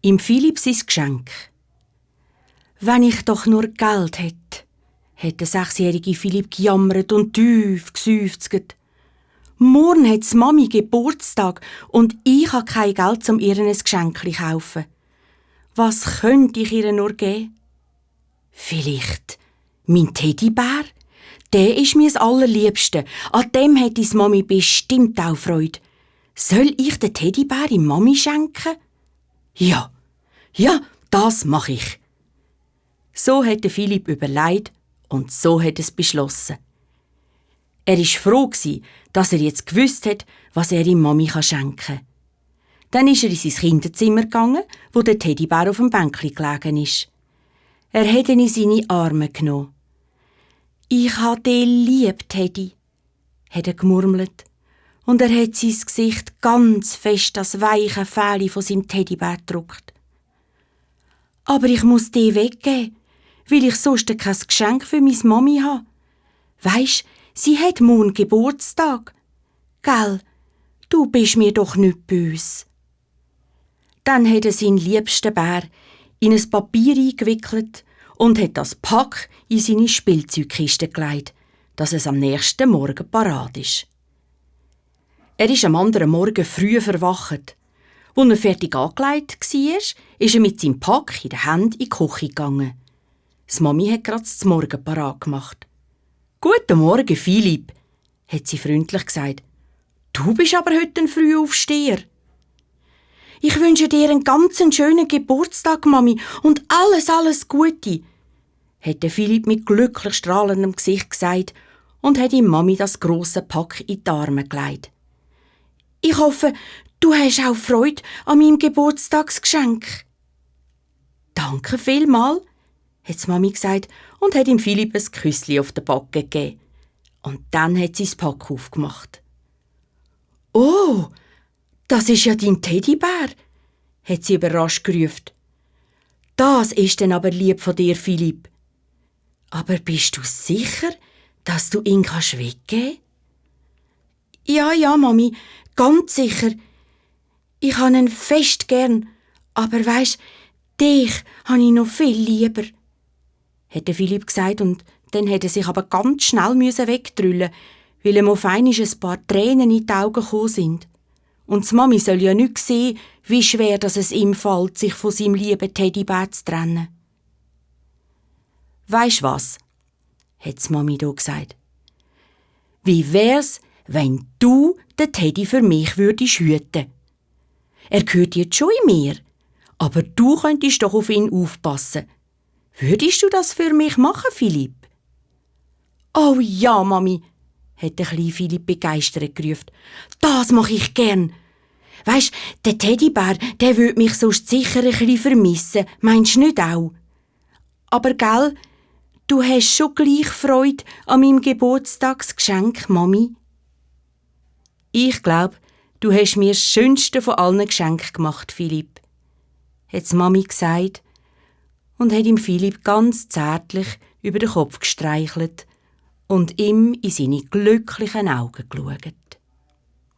Im Philipp sein Geschenk. «Wenn ich doch nur Geld hätte», hat der 6-jährige Philipp gejammert und tief geseufzt. «Morgen hat Mami Geburtstag und ich habe kein Geld, um ihr ein Geschenk zu kaufen. Was könnte ich ihr nur geben? Vielleicht mein Teddybär? Der ist mir das Allerliebste. An dem hat die Mami bestimmt auch Freude. Soll ich den Teddybär in Mami schenken? Ja, das mache ich.» So hat Philipp überlegt und so hat es beschlossen. Er war froh, dass er jetzt gewusst hat, was er ihm Mami schenken kann. Dann ist er in sein Kinderzimmer gegangen, wo der Teddybär auf dem Bänkchen gelegen ist. Er hat ihn in seine Arme genommen. «Ich habe dich lieb, Teddy», hat er gemurmelt. Und er hat sein Gesicht ganz fest das weiche Fell von seinem Teddybär gedrückt. «Aber ich muss dich weggeben, weil ich sonst kein Geschenk für meine Mami habe. Weisst, sie hat morgen Geburtstag. Gell, du bist mir doch nicht böse.» Dann hat er seinen liebsten Bär in ein Papier eingewickelt und hat das Pack in seine Spielzeugkiste gelegt, dass es am nächsten Morgen parat ist. Er ist am anderen Morgen früh verwacht. Als er fertig angelegt war, ist er mit seinem Pack in der Hand in die Küche gegangen. Die Mami hat gerade das Morgen parat gemacht. «Guten Morgen, Philipp», hat sie freundlich gesagt. «Du bist aber heute ein Frühaufsteher.» «Ich wünsche dir einen ganz schönen Geburtstag, Mami, und alles Gute», hat Philipp mit glücklich strahlendem Gesicht gesagt und hat ihm Mami das grosse Pack in die Arme gelegt. «Ich hoffe, du hast auch Freude an meinem Geburtstagsgeschenk.» «Danke vielmals», hat die Mami gesagt und hat ihm Philipp ein Küsschen auf den Backen gegeben. Und dann hat sie das Pack aufgemacht. «Oh, das ist ja dein Teddybär», hat sie überrascht gerufen. «Das ist dann aber lieb von dir, Philipp. Aber bist du sicher, dass du ihn weggeben kannst?» Ja, Mami, ganz sicher. Ich habe ihn fest gern, aber weisst, dich habe ich noch viel lieber», hat Philipp gesagt und dann hätte er sich aber ganz schnell wegdrüllen, weil ihm auf einmal ein paar Tränen in die Augen gekommen sind. Und die Mami soll ja nicht sehen, wie schwer dass es ihm fällt, sich von seinem lieben Teddybär zu trennen. «Weisst was?» hat die Mami hier gesagt. «Wie wär's, wenn du den Teddy für mich würdest hüten? Er gehört jetzt schon in mir, aber du könntest doch auf ihn aufpassen. Würdest du das für mich machen, Philipp?» «Oh ja, Mami», hat der kleine Philipp begeistert gerufen. «Das mache ich gern. Weisst, der Teddybär, der würde mich sonst sicher ein bisschen vermissen. Meinst du nicht auch? Aber gell, du hast schon gleich Freude an meinem Geburtstagsgeschenk, Mami?» «Ich glaube, du hast mir das schönste von allen Geschenken gemacht, Philipp», hat die Mami gesagt und hat ihm Philipp ganz zärtlich über den Kopf gestreichelt und ihm in seine glücklichen Augen geschaut.